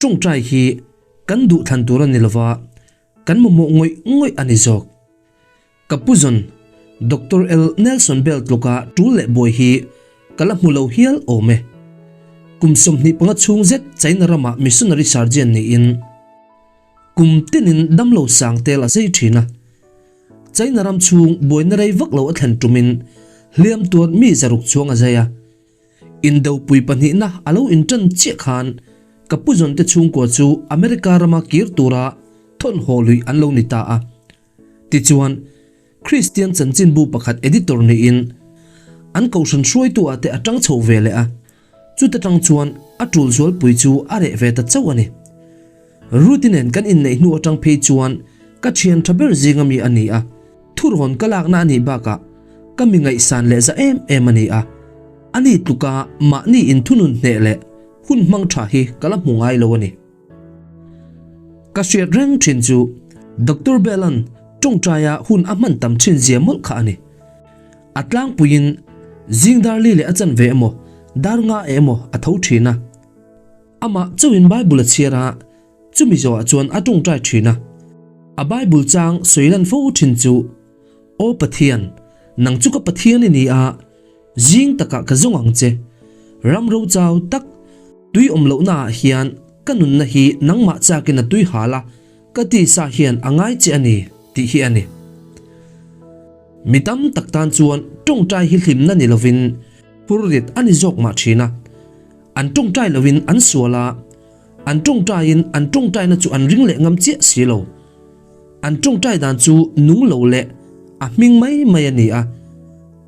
Tawngtai hi kan duhthlan tur a ni lova, kan mamawh ngawih ngawih a ni zawk. Ka pu zawn Doctor L. Nelson Bell tluka tul leh buai hi ka la hmu lo hial awm e. Kum 25 chhung zet China ramah missionary surgeon niin kum tinin damlo sang tel a zei thin a. China ram chhung buaina rei vak lo a thlen tumin hliam tuar mi 600 chuang a zai a. Indopui pahnihna a lo inṭan chiah khan ka pu zawnte chhungkua chu America rama kir tura thawn haw lui an lo ni ta a. Tichuan, Kristian chanchinbu pakhat editor niin an kohhran hruaitu ah te a ṭang chho ve leh a, chuta ṭang chuan a ṭul zualpui chu a reh ve ta chauh a ni. Ruth-i nen kan inneih hnu aṭang phei chuan ka ṭhian ṭha ber zinga mi a ni a, thurawn ka lakna a nih bakah ka mi ngaihsan leh za em em a ni a, ani tluka mahni inthunun hneh leh hun hmang ṭha hi ka la hmu ngai lo a ni. Ka hriat reng ṭhin chu Doctor Bell-a'n ṭawngṭaia hun a hman tam ṭhin zia mawlh kha a ni. A tlangpuiin zing dar li leh a chanve emaw dar nga emaw a tho ṭhin a. Amah chauhin Bible a chhiar a, chumi zawhah chuan a tawngtai thin a. A Bible chang sawi lan fo thin chu, Aw Pathian, nang chu ka Pathian i ni a, zing takah ka zawng ang che. Ram ro chau tak, tui awm lohnaah hian ka nunna hi nangmah chakin a tui hal a, ka tisa hian a ngai che a ni, tih hi a ni. Mi tam tak tan chuan tawngtai hi hlimna ni lovin phurrit a ni zawk mah thin a. An tawngtai loin an sual a, an tawngtaiin an tawngtaina chu an ring leh ngam chiah si lo. An tawngtai dan chu nung lo leh a hming mai mai a ni a,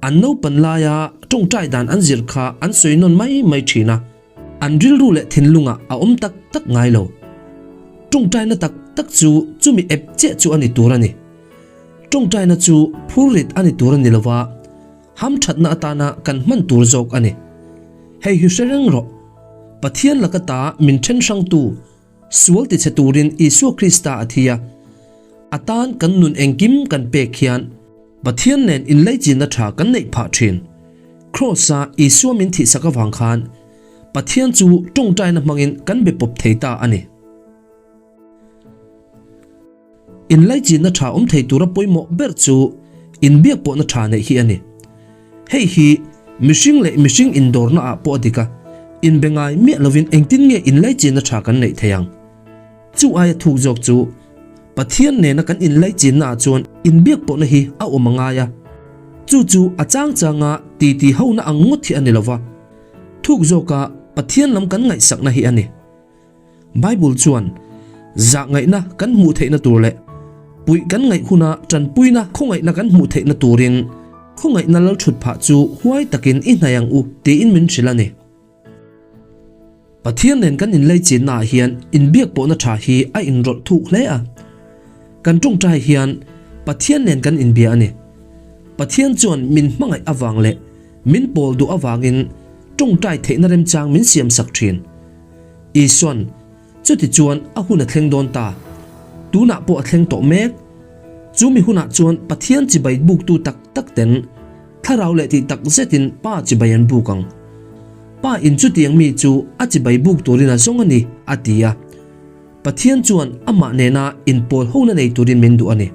an naupan laia tawngtai dan an zir kha an sawi nawn mai mai thin a, an rilru leh thinlungah a awm tak tak ngai lo. Tawngtaina tak tak chu chumi ep chiah chu a ni tur a ni. Tawngtaina chu phurrit a ni tur a ni lova, Hamthatna atana kan hman tur zawk a ni. Hei hi hre reng rawh. Pathian laka ta min then hrangtu, sual tichhe turin Isua Krista a thi a. A tan kan nun engkim kan pek hian Pathian nen inlaichinna tha kan neih phah thin. Kraws-a Isua min thihsak avang khan Pathian chu tawngtaina hmangin kan be pawp thei ta a ni. Inlaichinna tha awm thei tura pawimawh ber chu inbiak pawhna tha neih hi a ni. Hei hi mihring leh mihring indawrna ah pawh a dik a, inbe ngai miah lovin engtin nge inlaichinna tha kan neih thei ang? Chu aia thuk zawk chu Pathian nena kan inlaichinna ah chuan inbiak pawhna hi a awm a ngai a, chu chu a chang changa titi hona ang ngawt hi a ni lova, thuk zawka Pathian lam kan ngaihsakna hi a ni. Bible chuan zah ngaihna kan hmuh theihna tur leh puih kan ngaih huna tanpuina khawngaihna kan hmuh theihna turin khawngaihna lal thut phah chu huai takin i hnaih ang u tiin min hrilh a ni. Pathian nen kan inleichinnaah hian inbiak pawhna tha hi a inrawlh thuk hle a. Kan tawngtai hian Pathian nen kan inbia a ni. Pathian chuan min hmangaih avang leh min pawl duh avangin tawngtai theihna remchang min siamsak thin. Isuan, Chuti chuan a hun a thleng dawn ta. Tunah pawh a thleng tawh mek. Chu mi hunah chuan Pathian chibai buktu tak tak ten thlarau leh tih tak zetin Pa chibai an buk ang. Pa in chutiang mi chu a chibai buk turin a zawng a ni, a ti a. Pathian chuan amah nena inpawl hona nei turin min duh a ni.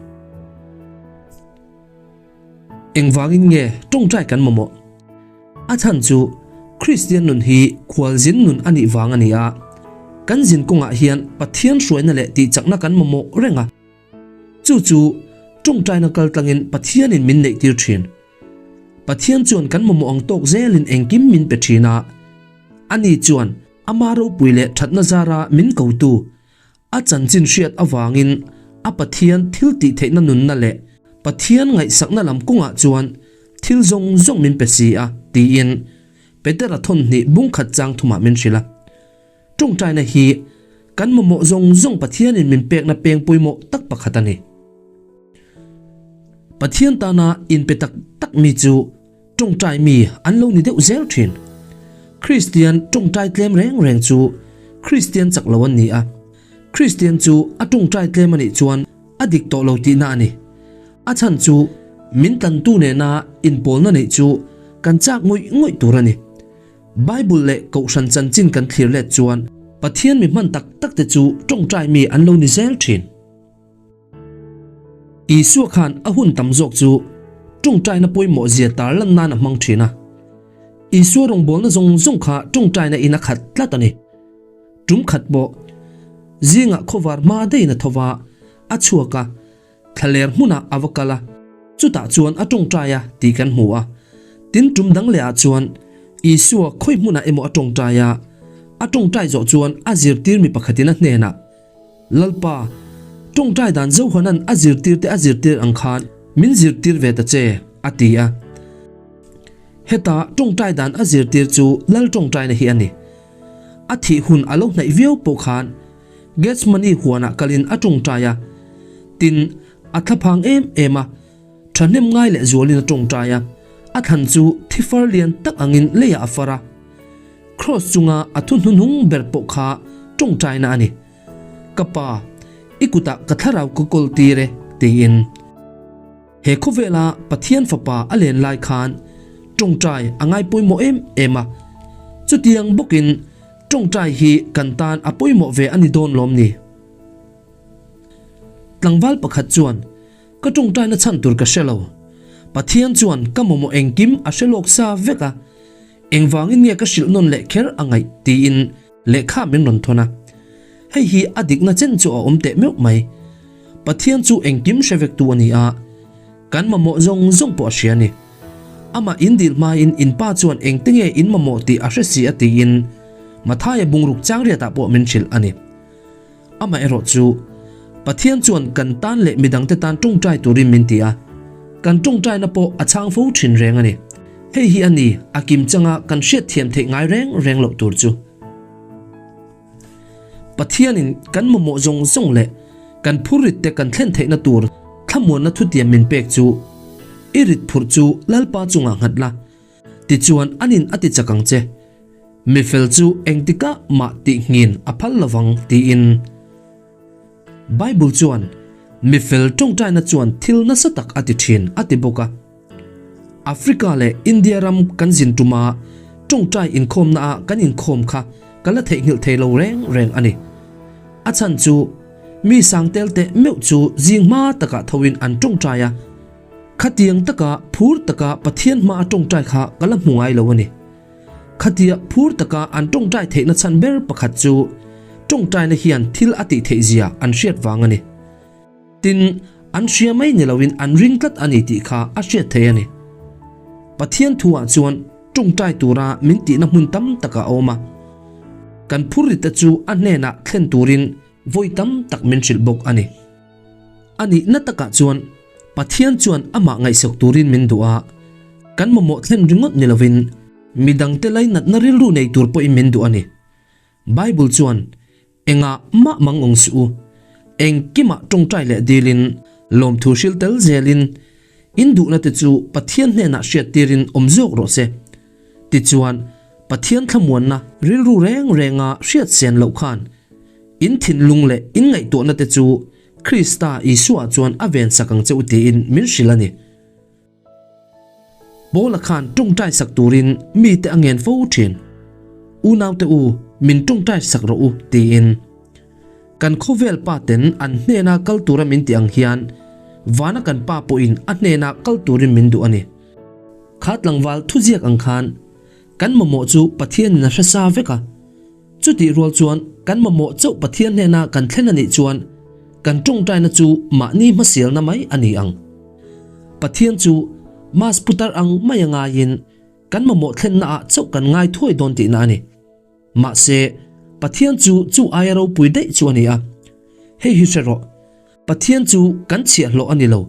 Engvangin nge tawngtai kan mamawh? A chhan chu Kristian nun hi khualzin nun a nih vang a ni a. Kan zin kawngah hian Pathian hruaina leh tihchakna kan mamawh reng a. Chu chu tawngtaina kal tlangin Pathianin min neihtir thin. Pathian chuan kan mamawh ang tawk zelin engkim min pe thin a. Ani chuan ama ropui leh thatna zara min kotu A chanchin hriat avangin a Pathian thil tih theihna nunna leh Pathian ngaihsakna lam kawngah chuan thil zawng zawng min pe si a, tiin Petera thawnhnih bung khat chang thumah min hrilh a. Tawngtaina hi kan mamawh zawng zawng Pathianin min pekna peng pawimawh tak pakhat a ni. Pathian tana inpe tak tak mi chu Tawngtai mi an lo ni deuh zel thin. Kristian tawngtai tlem reng reng chu Kristian chak lo an ni a. Kristian chu a tawngtai tlem a nih chuan a dik tawh lo tihna a ni. A chhan chu min tlantu nena inpawlna neih chu kan chak ngawih ngawih tur a ni. Bible leh Kohhran chanchin kan thlir let chuan. Pathian mi hman tak tak te chu tawngtai mi an lo ni zel thin. Isua khan a hun tam zawk chu tawngtaina pawimawh zia tarlan nan a hmang thin a. Isua rawngbawlna zawng zawng kha tawngtaina in a khat tlat a ni. Tum khat pawh zingah khawvar hma deiin a tho va, a chhuak a, Thlaler hmunah a va kal a, chutah chuan a tawngtai a tih kan hmu a. Tin tum dang lehah chuan Isua khawi hmunah emaw a tawngtai a, a tawngtai zawh chuan a zirtir mi pakhatin a hnenah, Lalpa, tawngtai dan Johana'n a zirtirte a zirtir ang khan min zirtir ve ta che, a ti a. Heta tawngtai dan a zirtir chu Lal tawngtaina hi a ni. A thih hun a lo hnaih viau pawh khan Gethsemane huanah kalin a tawngtai a, tin, a thlaphang em em a, thahnem ngai leh zualin a tawngtai a, a thlan chu thi far lian tak angin leiah a far a. Kraws chunga a thu hnuhnung ber pawh kha tawngtaina a ni. Ka Pa, i kutah ka thlarau ka kawl tir e, tiin. He khawvela Pathian Fapa a len lai khan tawngtai a ngai pawimawh em em a, chutiang bawkin Tawngtai hi kan tan a pawimawh ve a ni dawn lawm ni? Tlangval pakhat chuan, Ka tawngtaina chhan tur ka hre lo. Pathian chuan ka mamawh engkim a hre lawk sa vek a, engvangin nge ka hrilh nawn leh kher a ngaih tiin lehkha min rawn thawn a. Hei hi a dikna chen chu a awm teh meuh mai. Pathian chu engkim hre vektu a ni a. Kan mamawh zawng zawng pawh a hria a ni. Amah in dil hmain in pa chuan engte nge in mamawh tih a hre si a tiin Mathaia bungruk changriatah pawh min hrilh a ni. Amaherawh chu, Pathian chuan kan tan leh midangte tan tawngtai turin min ti a, kan tawngtaina pawh a chhang fo thin reng a ni. Hei hi a ni a kimchanga kan hriatthiam theih ngai reng reng loh tur chu. Pathianin kan mamawh zawng zawng leh kan phurrit te kan thlen theihna tur thlamuanna thutiam min pek chu, I rit phurh chu Lalpa chungah nghat la, tichuan anin a ti chak ang che. Mi fel chu engtikah mah tih nghin a phal lovang tiin. Bible chuan, Mi fel tawngtaina chuan thil nasa tak a ti thin a ti bawk a. Africa leh India ram kan zin tuma tawngtai inkhawmna ah kan inkhawm kha ka la theihnghilh thei lo reng reng a ni. A chhan chu mi sang tel teh meuh chu zing hma takah thoin an tawngtai a, khatiang taka phur taka Pathian hma a tawngtai kha ka la hmu ngai lo a ni. Khatia phur taka an tawngtai theihna chhan ber pakhat chu tawngtaina hian thil a tih theih zia an hriat vang a ni. Tin, an hria mai ni loin an ring tlat a ni tih kha a hriat theih a ni. Pathian thuah chuan tawngtai tura min tihna hmun tam tak a awm a. Kan phurrite chu a hnenah thlen turin vawi tam tak min hrilh bawk a ni. A nihna takah chuan Pathian chuan amah ngaihsak turin min duh a, kan mamawh thlen ringawt ni lovin midangte lainatna rilru nei tur pawhin min duh a ni. Bible chuan, Engah mah mang awng suh u, engkimah tawngtai leh dilin, lawmthu hril tel zelin, in duhna te chu Pathian hnenah hriattirin awm zawk rawh se. Tichuan, Pathian thlamuanna rilru reng renga hriat sen loh khan in thinlung leh in ngaihtuahna te chu Krista Isua chuan a vensak ang che u tiin min hrilh a ni. Paula khan tawngtai sak turin mite a ngen fo thin. Unaute u, min tawngtai sak rawh u, tiin. Kan khawvel pa ten an hnena kal tura min tih ang hian vana kan pa pawhin a hnena kal turin min duh a ni. Kha tlangval thuziak ang khan kan mamawh chu Pathianin a hre sa vek a. Chutih rual chuan kan mamawh chauh Pathian hnena kan thlen a nih chuan kan tawngtaina chu mahni hmasialna mai a ni ang. Pathian chu Mas putar ang mai a ngaiin kan mamawh thlennaah chauh kan ngai thuai dawn tihna a ni. Mahse, Pathian chu chu aia ropui daih chu a ni a. Hei hi hre rawh, Pathian chu kan chhiahhlawh a ni lo,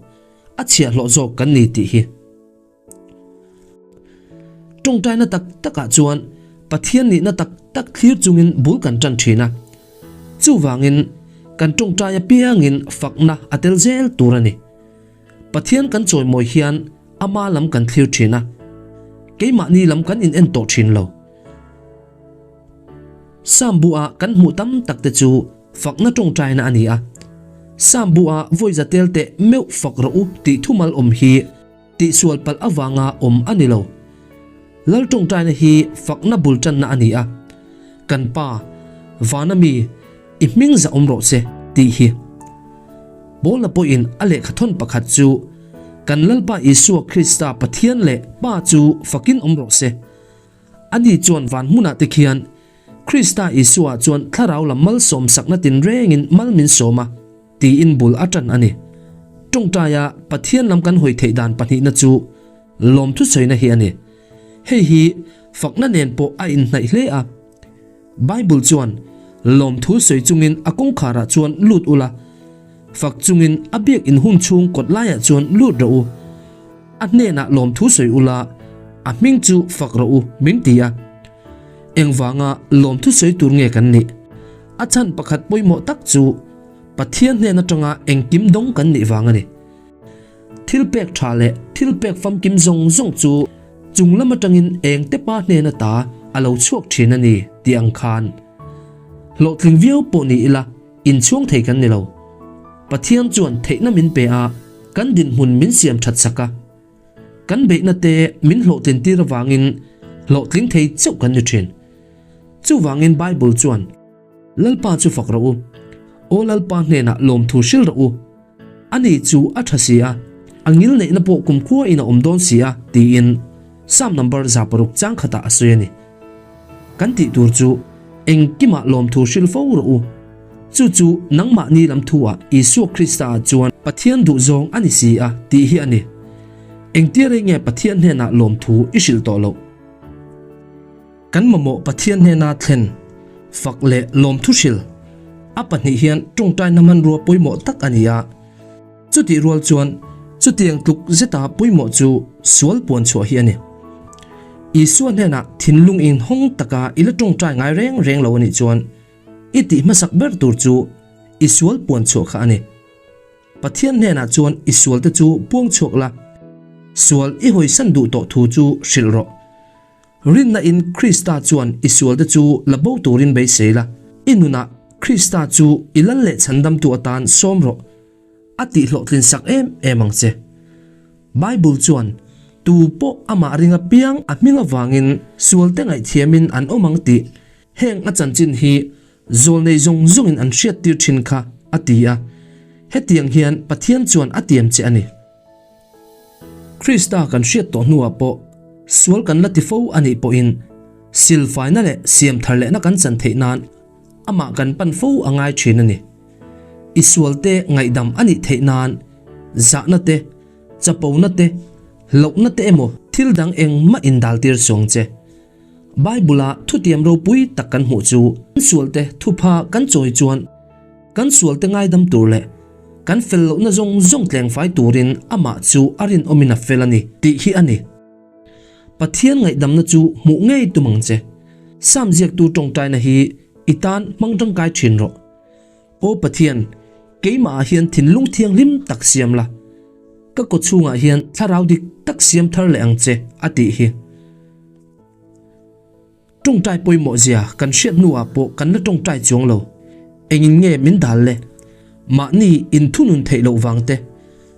a chhiahhlawh zawk kan ni tih hi. Tawngtaina tak takah chuan Pathian nihna tak tak thlir chungin bul kan tan thin a. Chuvangin kan tawngtai apiangin fakna a tel zel tur a ni. Pathian kan chawimawi hian ama lam kan thlir thin a, keimahni lam kan in en tawh thin lo. Sam bu-a kan hmuh tam tak te chu fakna tawngtaina a ni a. Sam bu-a vawi za tel teh meuh fak rawh u tih thumal awm hi Tihsual palh avanga awm a ni lo. Lal tawngtaina hi fakna bul tanna a ni a. Kan Pa, Vana mi, i hming zah awm rawh se, tih hi. Paula pawhin a lehkhathawn pakhat chu, Kan Lalpa Isua Krista Pathian leh Pa chu fakin awm rawh se. Ani chuan van hmunah te khian Krista Isua chuan thlarau lam malsawm sakna tinrengin mal min sawm a, tiin bul a tan a ni. Tawngtaia Pathian lam kan hawi theih dan pahnihna chu lawmthu sawina hi a ni. Hei hi fakna nen pawh a inhnaih hle a. Bible chuan, Lawmthu sawi chungin a kawngkharah chuan lut ula, fak chungin a biak in hun chhung kawt laiah chuan lut rawh u. A hnenah lawmthu sawi ula, a hming chu fak rawh u, min ti a. Engvanga lawmthu sawi tur nge kan nih? A chhan pakhat pawimawh tak chu Pathian hnen atanga engkim dawng kan nih vang a ni. Thil pek tha leh thil pek famkim zawng zawng chu chung lam atangin eng te pa hnen ata a lo chhuak thin a ni tih ang khan hlawhtling viau pawh ni ila inchhuang thei kan ni lo. Pathian chuan theihna min pe a, kan dinhmun min siam that sak a. Kan beihna te min hlawhtlin tir avangin hlawhtling thei chauh kan ni thin. Chuvangin Bible chuan, Lalpa chu fak rawh u, Aw Lalpa hnenah lawmthu hrilh rawh u. Ani chu a tha si a, a ngil neihna pawh kumkhua in a awm dawn si a, tiin Psalm number 600 chang khatah a sawi a ni. Kan tih tur chu engkimah lawmthu hrilh fo rawh u. Chu chu nangmahni lam thu-ah Isua Krista-ah chuan Pathian duhzawng a ni si a, tih hi a ni. Engtia rei nge Pathian hnenah lawmthu i hrilh tawh loh? Kan mamawh Pathian hnena thlen, fak leh lawmthu hril a pahnih hian tawngtaina hmanrua pawimawh tak a ni a. Chutih rual chuan chutiang tluk zeta pawimawh chu sual puan chhuah hi a ni. Isua hnenah thinlung inhawng taka i la tawngtai ngai reng reng lo a nih chuan i tih hmasak ber tur chu i sual puan chhuah kha a ni. Pathian hnenah chuan i sualte chu puang chhuak la, sual i hawisan duh tawh thu chu hrilh rawh. Rinna in Krista chuan i sualte chu la bo turin beisei la, i nunah Krista chu i lal leh chhandamtu atan sawm rawh, a tih hlawhtlin sak em em ang che. Bible chuan, Tu pawh amah ring apiang a hming avangin sualte ngaihthiamin an awm ang tih heng a chanchin hi zawlnei zawng zawngin an hriattir thin kha, a ti a. Hetiang hian Pathian chuan a tiam che a ni. Krista kan hriat tawh hnuah pawh sual kan la ti fo a nih pawhin silfaina leh siam thar lehna kan chan theih nan amah kan pan fo a ngai thin a ni. I sualte ngaihdam a nih theih nan zahna te, chapona te, hlauhna te emaw thil dang engmah indaltir suang che. Bible-a thutiam ropui tak kan hmuh chu kan sualte thupha kan chawi chuan Kan sualte ngaidam tur leh kan fel lohna zawng zawng tlengfai turin amah chu a rinawmin a fel a ni tih hi a ni. Pathian ngaihdamna chu hmuh ngei tum ang che. Sam ziaktu tawngtaina hi i tan hmang tangkai thin rawh. Aw Pathian, keimahah hian thinlung thianghlim tak siam la, ka kawchhungah hian thlarau dik tak siam thar leh ang che, a tih hi. Tawngtai pawimawh zia kan hriat hnuah pawh kan la tawngtai chuang lo. Engin nge min dal le? Mahni inthunun theih loh vang te,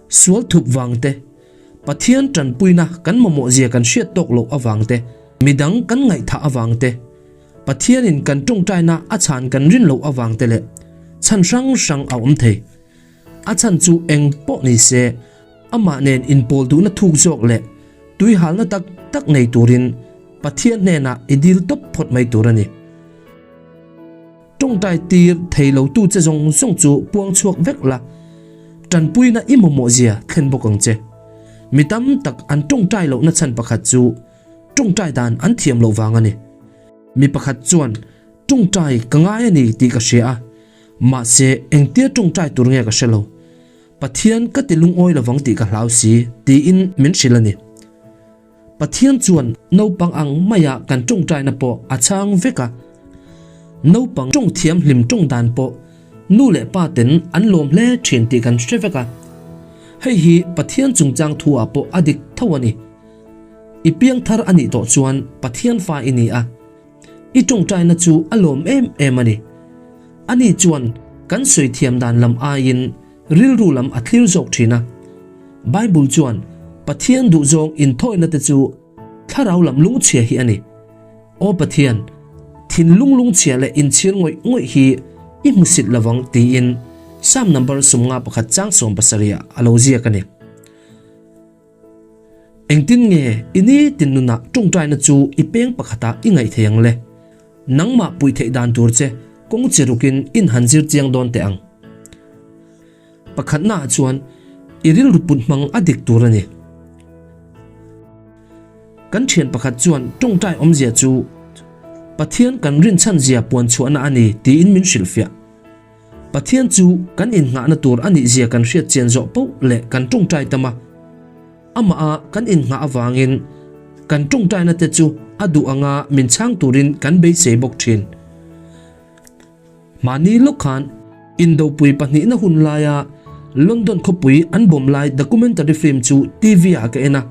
sual thup vang te, Pathian tanpuina kan mamawh zia kan hriat tawk loh avang te, midang kan ngaihthah avang te, Pathianin kan tawngtaina a chhan kan rin loh avang te leh chhan hrang hrang a awm thei. A chhan chu eng pawh ni se, amah nen inpawl duhna thuk zawk leh tuihalna tak tak nei turin Pathian hnenah i dil tawp phawt mai tur a ni. Tawngtai tir thei lo tu che zawng zawng chu puang chhuak vek la, tanpuina i mamawh zia thlen bawk ang che. Mi tam tak an tawngtai lohna chhan pakhat chu tawngtai dan an thiam loh vang a ni. Mi pakhat chuan, Tawngtai ka ngai a ni tih ka hria a, mahse engtia tawngtai tur nge ka hre lo. Pathian ka ti lungawi lovang tih ka hlau si, tiin min hrilh a ni. Pathian chuan naupang ang maia kan tawngtaina pawh a chhang vek a. Naupang tawng thiamhlim tawng dan pawh nu leh pa ten an lawm hle thin tih kan hre vek a. Hei hi Pathian chungchang thu ah pawh a dik tho a ni. I piangthar a nih tawh chuan Pathian fa i ni a. I tawngtaina chu a lawm em em a ni. Ani chuan kan sawi thiam dan lam aiin rilru lam a thlir zawk thin a. Bible chuan Pathian duhzawng inthawina te chu thlarau lam lungchhia hi a ni. Aw Pathian, Thinlung lungchhia leh inchhir ngawih ngawih hi i hmusit lovang tiin Psalm number 51 chang 17 ah a lo ziak a ni. Engtin nge i nitin nunah tawngtaina chu i peng pakhatah i ngaih thei ang le? Nangmah puih theih dan tur che kawng chi rukin in han zir chiang dawn teh ang. Pakhatnaah chuan i rilru put hmang a dik tur a ni. Kan thian pakhat chuan tawngtai awmzia chu Pathian kan rinchhan zia puan chhuahna a ni tiin min hrilhfiah. Pathian chu kan innghahna tur a nih zia kan hriat chian zawh poh leh kan tawngtai tam a. Amah a kan innghah avangin kan tawngtaina te chu a duh anga min chhang turin kan beisei bawk thin. Mahni lawk khan Indopui pahnihna hun laia London khawpui an bomb lai documentary film chu TV ah ka en a.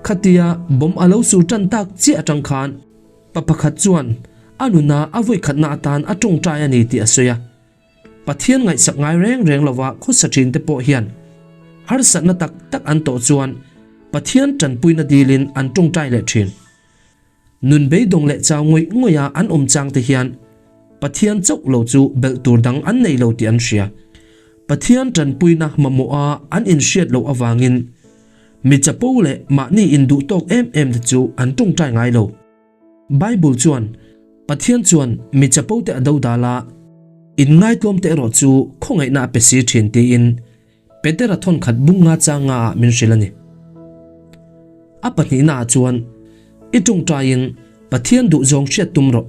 Khatia bomb a lo sur tan tak chiah atang khan pa pakhat chuan a nuna a vawikhatna atan a tawngtai a ni tih a sawi a. Pathian ngaihsak ngai reng reng lova khawsa thin te pawh hian harsatna tak tak an tawh chuan Pathian tanpuina dilin an tawngtai leh thin. Nun beidawng leh chau ngawih ngawih a an awm chang te hian Pathian chauh lo chu belh tur dang an nei lo tih an hria. Pathian tanpuina mamawh a an inhriat loh avangin mi chapo leh mahni induh tawk em em te chu an tawngtai ngai lo. Bible chuan Pathian chuan mi chapo te a dodal a, inngaihtlawm te erawh chu khawngaihna a pe si thin tiin Petera thawnkhat bung nga chang nga ah min hrilh a ni. A pahnihna ah chuan i tawngtaiin Pathian duh zawng hriat tum rawh.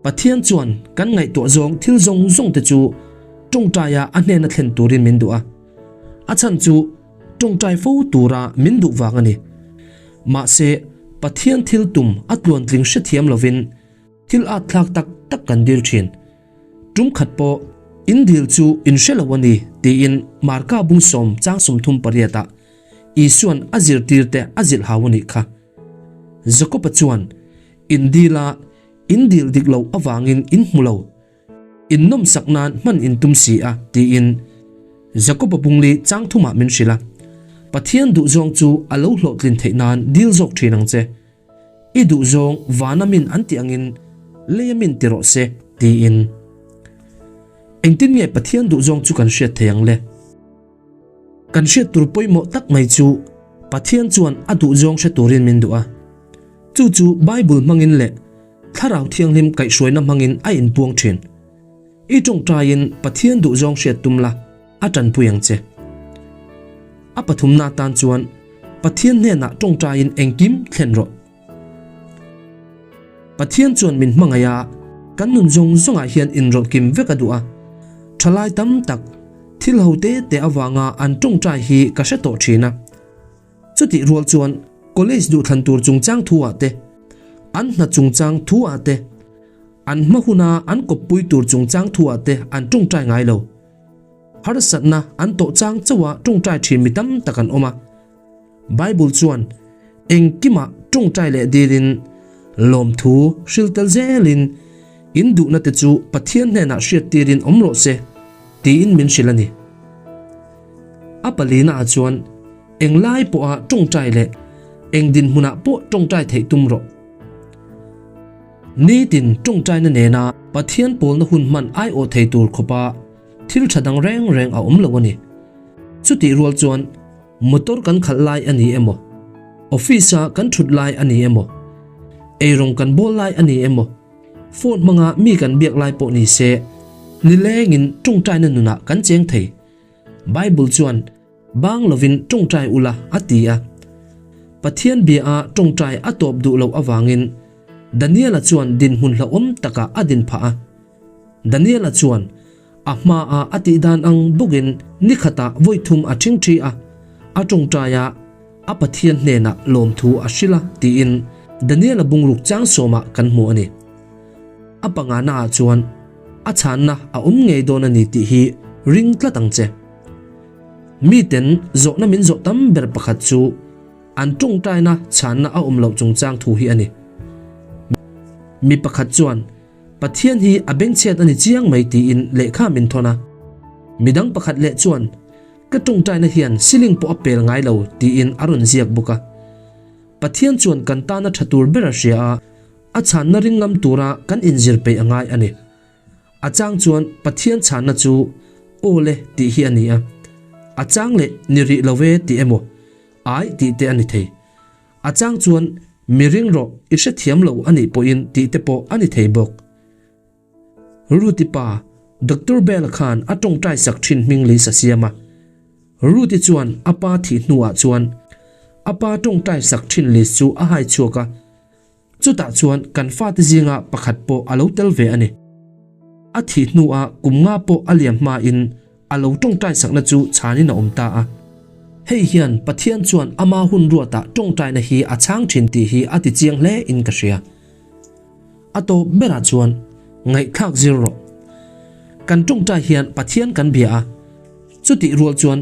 Pathian chuan kan ngaihtuah zawng thil zawng zawng te chu tawngtaia a hnena thlen turin min duh a. A chhan chu tawngtai fo tura min duh vang a ni. Mahse, Pathian thil tum a tluantling hrethiam lovin thil at thlak tak tak kan dil thin. Tum khat pawh in dil chu in hre lo a ni tiin Marka bung sawm chang 38 ah Isua'n a zirtirte a zilh hau a nih kha. Jakob-a chuan, In dil a, in dil dik loh avangin in hmu lo. In nawmsak nan hman in tum si a, tiin Jakob-a bungli chang thumah min hrilh a. Pathian duhzawng chu a lo hlawhtlin theih nan dil zawk thin ang che. I duhzawng vana min an tih angin leia min ti rawh se, tiin. Engtin nge Pathian duhzawng chu kan hriat thei ang le? Kan hriat tur pawimawh tak mai chu Pathian chuan a duhzawng hre turin min duh a. Chu chu Bible hmangin leh Thlarau Thianghlim kaihhruaina hmangin a inpuang thin. I tawngtaiin Pathian duhzawng hriat tum la, a tanpui ang che. A pathumna atan chuan Pathian hnenah tawngtaiin engkim thlen rawh. Pathian chuan min hmangaih a, kan nun zawng zawngah hian inrawlh kim vek a duh a. Thalai tam tak, thil ho te te avanga an tawngtai hi ka hre tawh thin a. Chutih rual chuan college duhthlan tur chungchang thu ah te, an hna chungchang thu ah te, an hma huna an kawppui tur chungchang thu ah te an tawngtai ngai lo. Harsatna an tawh chang chauh a tawngtai thin mi tam tak an awm a. Bible chuan engkimah tawngtai leh dilin lawmthu hril tel zelin in duhna te chu Pathian hnenah hriat tirin awm rawh se tiin min hrilh a ni. A palina ah chuan englai pawha tawngtai leh eng dinhmunah pawh tawngtai theih tum rawh. Nitin tawngtaina nena Pathian pawlna hun hman aiawh thei tur khawpa thil tha dang reng reng a awm lo a ni. Chutih rual chuan Motor kan khalh lai a ni emaw, office a kan thut lai a ni emaw, eirawng kan bawl lai a ni emaw, phone hmanga mi kan biak lai pawh ni se, nilengin tawngtaina nunah kan cheng thei. Bible chuan, Bang lovin tawngtai ula a ti a. Pathian bia a tawngtai a tawp duh loh avangin Daniela chuan dinhmun hlauhawm takah a din phah a. Daniela chuan, A hmaah a tih dan ang bawkin ni khatah vawi thum a ṭhingṭhi a, a ṭawngṭai a, a Pathian hnenah lawmthu a hrilh a tiin Daniela bungruk chang sawmah kan hmu a ni. A panganaah chuan a chhanna a awm ngei dawn a ni tih hi ring tlat ang che. Miten zawhna min zawh tam ber pakhat chu an ṭawngṭaina chhanna a awm loh chungchang thu hi a ni. Mi pakhat chuan Pathian hi a bengchhiat a ni chiang mai tiin lehkha min thawn a. Midang pakhat leh chuan, Ka tawngtaina hian ceiling pawh a pel ngai lo tiin a rawn ziak bawk a. Pathian chuan kan tana tha tur ber a hria a, A chhanna ring ngam tura kan inzir peih a ngai a ni. A chang chuan Pathian chhanna chu Aw le tih hi a ni a, a chang leh ni rih lo ve tih emaw, ai tih te a ni thei. A chang chuan mi ring rawh i hrethiam lo a nih pawhin tih te pawh a ni thei bawk. Ruth-i pa, Doctor Bell-a khan a tawngtai sak thin hming list a siam a. Ruth-i chuan a pa thih hnuah chuan a pa tawngtai sak thin list chu a hai chhuak a. Chutah chuan kan fate zinga pakhat pawh a lo tel ve a ni. A thih hnuah kum nga pawh a liam hmain A lo tawngtai sakna chu chhanin a awm ta a. Hei hian Pathian chuan ama hun ruatah tawngtaina hi a chhang thin tih hi a ti chiang hle in ka hria. A tawp berah chuan ngaihthlak zir rawh. Kan tawngtai hian Pathian kan bia a, chutih rual chuan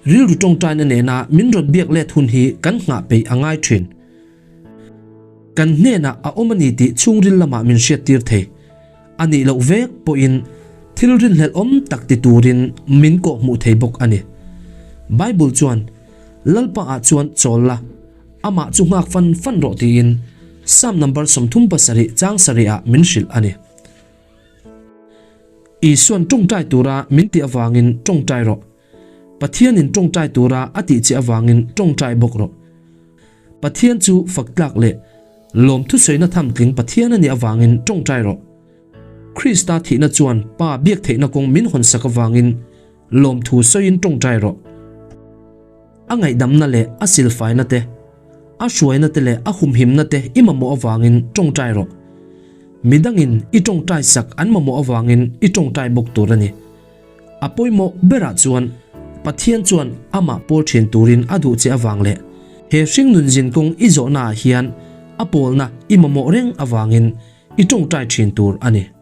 rilru tawngtaina nena min rawn biak let hun hi kan nghah peih a ngai thin. Kan hnenah a awm a ni tih chhungril lamah min hriattir thei. A nih loh vek pawhin thil rinhlelh awm tak ti turin min kawh hmuh thei bawk a ni. Bible chuan, Lalpa ah chuan chawl la, amah chu nghak fan fan rawh tiin Psalm number 37 chang sarih ah min hrilh a ni. Isuan tawngtai tura min tih avangin tawngtai rawh. Pathianin tawngtai tura a tih che avangin tawngtai bawk rawh. Pathian chu fak tlak leh lawm thusawiina thamtling Pathian a nih avangin tawngtai rawh. Krista thihna chuan Pa biak theihna kawng min hawnsak avangin lawmthu sawiin tawngtai rawh. A ngaihdamna leh a silfaina te, a hruaina te leh a humhimna te i mamawh avangin tawngtai rawh. Midangin i tawngtai sak an mamawh avangin i tawngtai bawk tur a ni. A pawimawh berah chuan Pathian chuan amah pawl thin turin a duh che avang leh he hringnun zinkawng i zawhnaah hian a pawlna i mamawh reng avangin i tawngtai thin tur a ni.